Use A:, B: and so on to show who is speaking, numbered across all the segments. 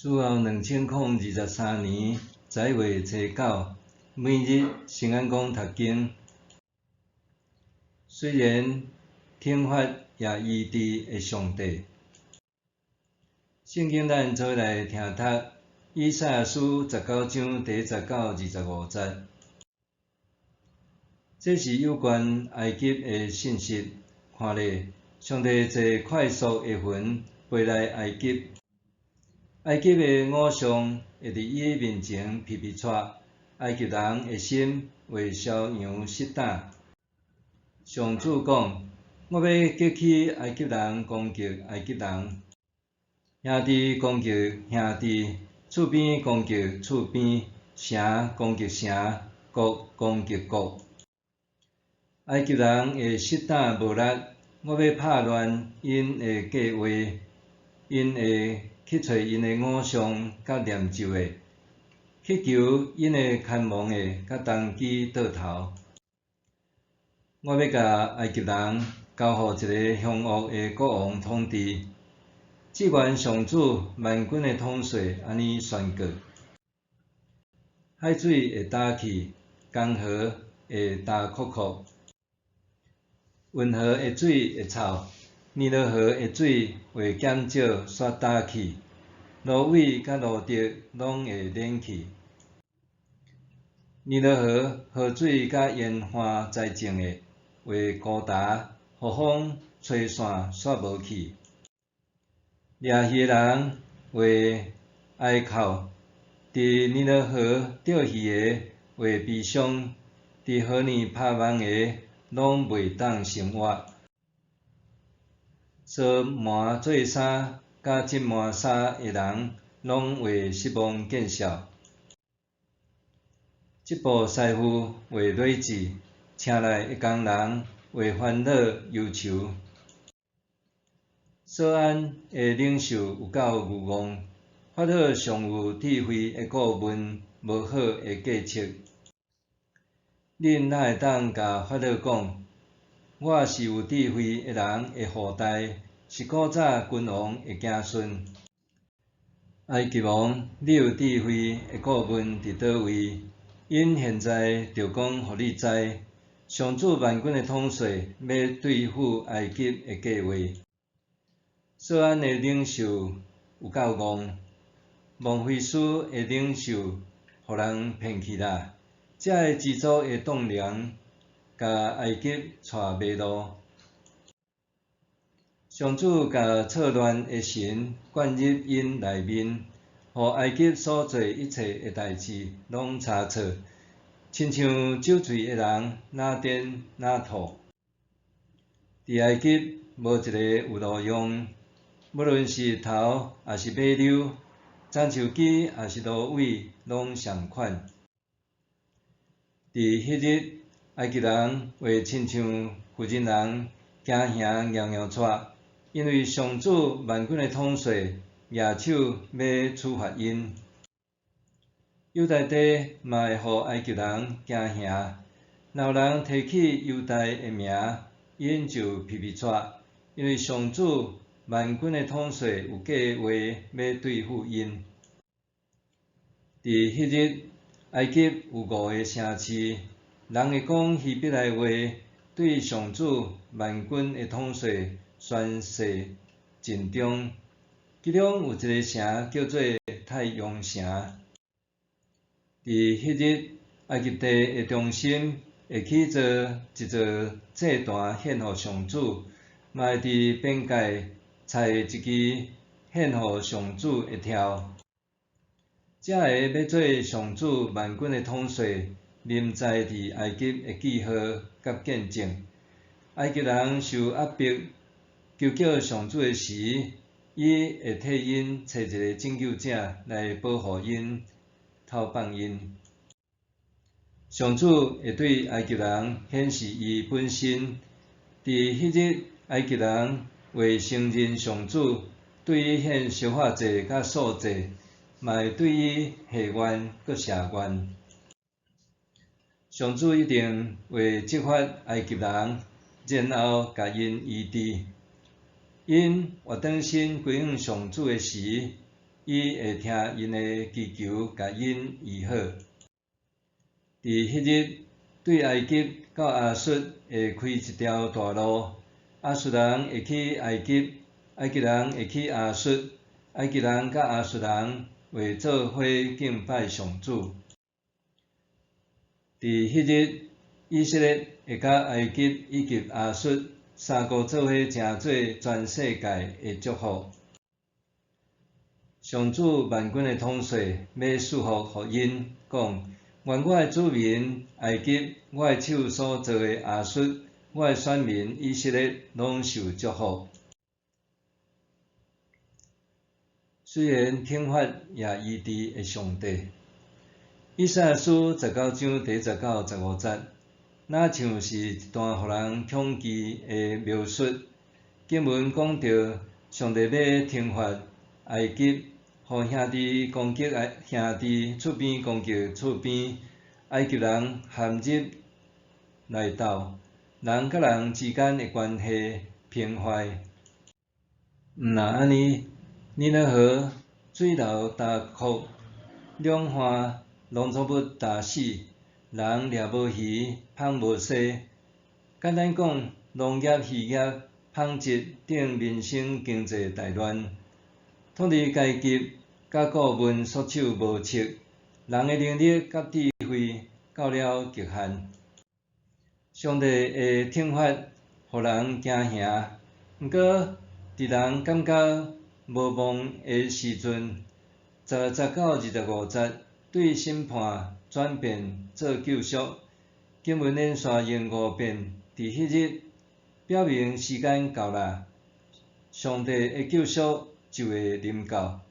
A: 主後2023年11月初9，每日聖安講讀經。雖然懲罰也醫治的上帝。聖經咱做伙來聽讀以賽亞書19章第1節到25節。這是有關埃及的信息。看咧，上帝坐快速的雲飛來埃及。埃及的偶像會佇伊面前皮皮掣，埃及人的心會蕭揚失膽。上主講：我欲激起埃及人攻擊埃及人，兄弟攻擊兄弟，厝邊攻擊厝邊，城攻擊城，國攻擊國。埃及人會失膽無力，我欲拍亂𪜶的計劃，𪜶會去揣𪜶的偶像佮念咒的，去求𪜶的牽亡的佮動機倒頭。我欲共埃及人交予一个兇惡的國王統治。至懸上主萬軍的統帥按呢宣告：海水會焦去，江河會焦涸涸，運河的水會臭，尼羅河的水會減少煞焦去，蘆葦佮蘆竹攏會冷去。尼羅河河水佮沿岸栽種的會枯焦，予風吹散煞無去。掠魚的人會哀哭，佇尼羅河釣魚的會悲傷，佇河裡拍網的攏袂當生活。梳麻做衫佮織麻衫的人攏會失望見笑。織布師傅會累死，車內的工人會煩惱憂愁。索安的領袖有夠愚戇，法老上有智慧的顧問無好的計策。恁哪會當共法老講：我是有智慧的人的後代，是古早君王的子孫。埃及王，你有智慧的顧問佇佗位？𪜶現在著講予你知，上主萬軍的統帥欲對付埃及的計劃。索安的領袖有夠戇，孟菲斯的領袖予人騙去啦。遮个支族的棟梁，共埃及帶迷路。上主共錯亂的神灌入𪜶內面，予埃及所做一切的代誌攏差錯，親像酒醉的人若顛若吐。佇埃及無一个有路用，無論是頭抑是尾溜，樟樹枝抑是蘆葦，攏仝款。佇彼日，埃及人會親像婦人人驚嚇搖搖掣，因為上主萬軍的統帥舉手欲處罰𪜶。猶大地嘛會予埃及人驚嚇，若有人提起猶大的名，𪜶就皮皮掣，因為上主萬軍的統帥有計劃欲對付𪜶。佇彼日，埃及有五个城市，人會講希伯來話，對上主萬軍的統帥宣誓盡忠。其中有一个城叫做太陽城。佇彼日，埃及地的中心會起做一座祭壇獻予上主，嘛會佇邊界拆一支獻予上主的柱。這个欲做上主萬軍的統帥臨在佇埃及的記號佮見證。埃及人受壓迫，求叫上主的時，伊會替𪜶揣一个拯救者來保護𪜶、透放𪜶。上主會對埃及人顯示伊本身。佇彼日，埃及人會承認上主，對伊獻燒化祭佮素祭，嘛會對伊下願閣謝願。上主一定會責罰埃及人，然後共𪜶醫治。𪜶回轉身歸向上主的時，伊會聽𪜶的祈求，共𪜶醫好。佇彼日，對埃及到亞述會開一條大路，亞述人會去埃及，埃及人會去亞述，埃及人佮亞述人會做伙敬拜上主。佇彼日，以色列會佮埃及以及亞述三國做伙成做全世界的祝福。上主萬軍的統帥欲賜福予𪜶，講：願我的子民埃及，我的手所造的亞述，我的選民以色列，攏受祝福。雖然懲罰也醫治的上帝，以賽亞書19章第1到15節，若像是一段予人恐懼的描述。經文講著上帝欲懲罰埃及，予兄弟攻擊兄弟，厝邊攻擊厝邊，埃及人陷入內鬥，人佮人之間的關係崩壞。毋若按呢，尼羅河水流焦涸，兩岸農作物焦死，人掠無魚，麭無畲。簡單講，農業、漁業、紡織等民生經濟大亂，統治階級佮顧問束手無策，人的能力佮智慧到了極限。上帝的懲罰予人驚嚇，毋過佇人感覺無望的時陣，16節到25節對審判轉變做救贖。經文連續用五遍，佇彼日表明時間到啦，上帝的救贖就會臨到，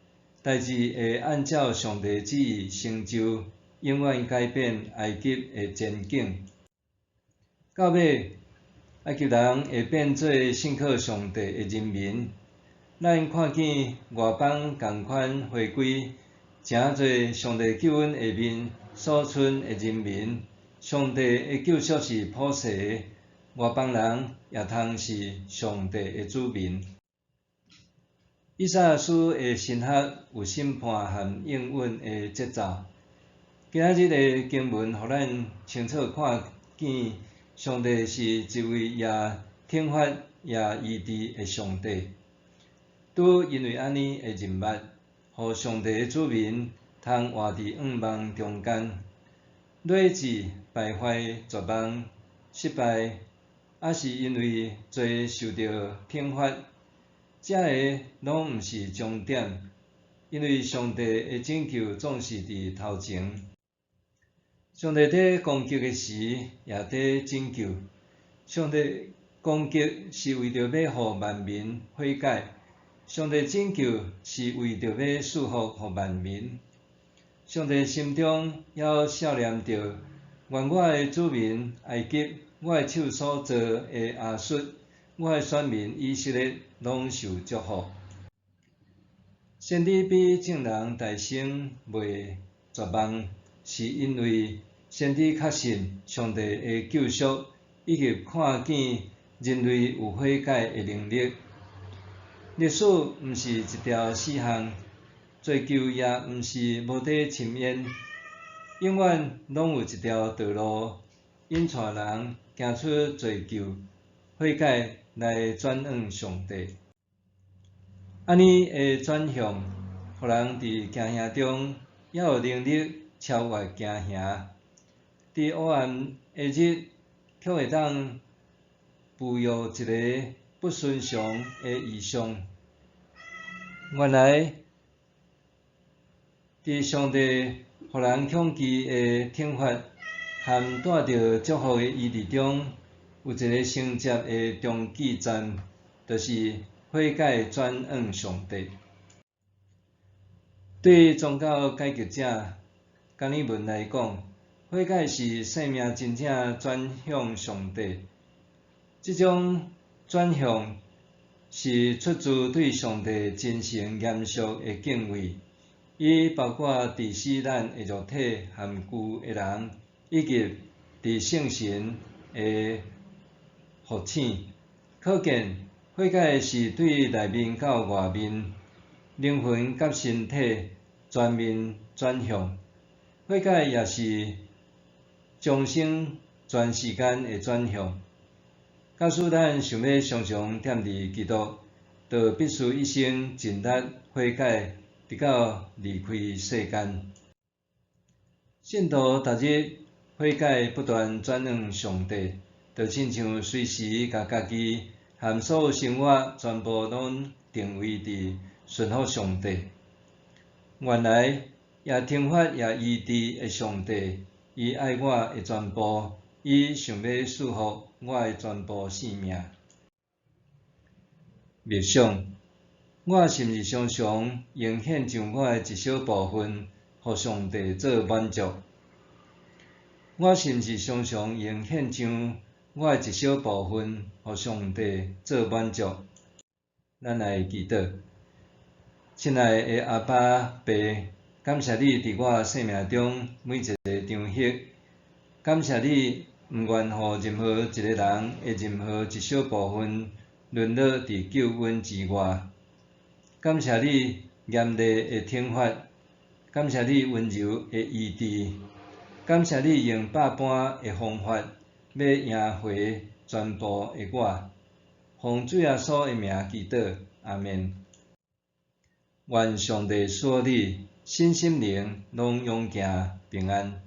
A: 代誌會按照上帝旨意成就，永遠改變埃及的前景。到尾，埃及人會變做信靠上帝的人民。咱看見外邦仝款回歸，成做上帝救恩下面所剩的人民。上帝的救贖是普世的，外邦人也通是上帝的子民。以賽亞書的神學有審判和應允的節奏。今仔日的經文，予咱清楚看見，上帝是一位也懲罰也醫治的上帝。拄因為按呢的認捌，予上帝的子民通活佇向望中間。累志敗壞、絕望、失敗，抑是因為罪受著懲罰，這个攏毋是終點，因為上帝的拯救總是佇頭前。上帝佇攻擊的時，也佇拯救。上帝攻擊是為著欲予萬民悔改，上帝拯救是為著欲賜福予萬民。上帝心中猶數念著，願我的子民埃及，我的手所造的亞述，我的選民以色列，攏受祝福。先知比眾人大聲袂絕望，是因為先知確信上帝的救贖，以及看見人類有悔改的能力。歷史毋是一條死巷，追求也毋是無底深淵，永遠攏有一條道路引帶人行出追求悔改來轉向上帝。按呢的轉向，予人佇驚嚇中猶有能力超越驚嚇。佇黑暗的日，卻會當哺育一个不尋常的異象。原來，佇上帝予人恐懼的懲罰和帶著祝福的醫治中，有一个承接的中繼站，就是悔改轉向上帝。對宗教改革者甘爾文來講，悔改是生命真正轉向上帝。這種轉向是出自對上帝真誠嚴肅的敬畏，伊包括治死咱的肉體和舊的人，以及佇聖神的復醒。可見，悔改是對內面到外面靈魂佮身體全面轉向。悔改也是終生全時間的轉向。假使咱想欲常常踮佇基督，就必須一生盡力悔改，直到離開世間。信徒逐日悔改，不斷轉向上帝，就親像隨時共家己和所有生活全部攏定位佇順服上帝。原來也懲罰也醫治的上帝，伊愛我的全部，伊想欲賜福我的全部性命。默想，我是毋是常常用獻上我的一小部分，予上帝做滿足？我是毋是常常用獻上我的一小部分，予上帝做滿足？咱來祈禱。親愛的阿爸父，感謝你佇我生命中每一个場合，感謝你毋願予任何一个人的任何一小部分淪落佇救恩之外。感謝你嚴厲的懲罰，感謝你溫柔的醫治，感謝你用百般的方法欲贏回全部的我。奉主耶穌的名祈禱，阿們。願上帝賜予你身心靈攏勇健平安。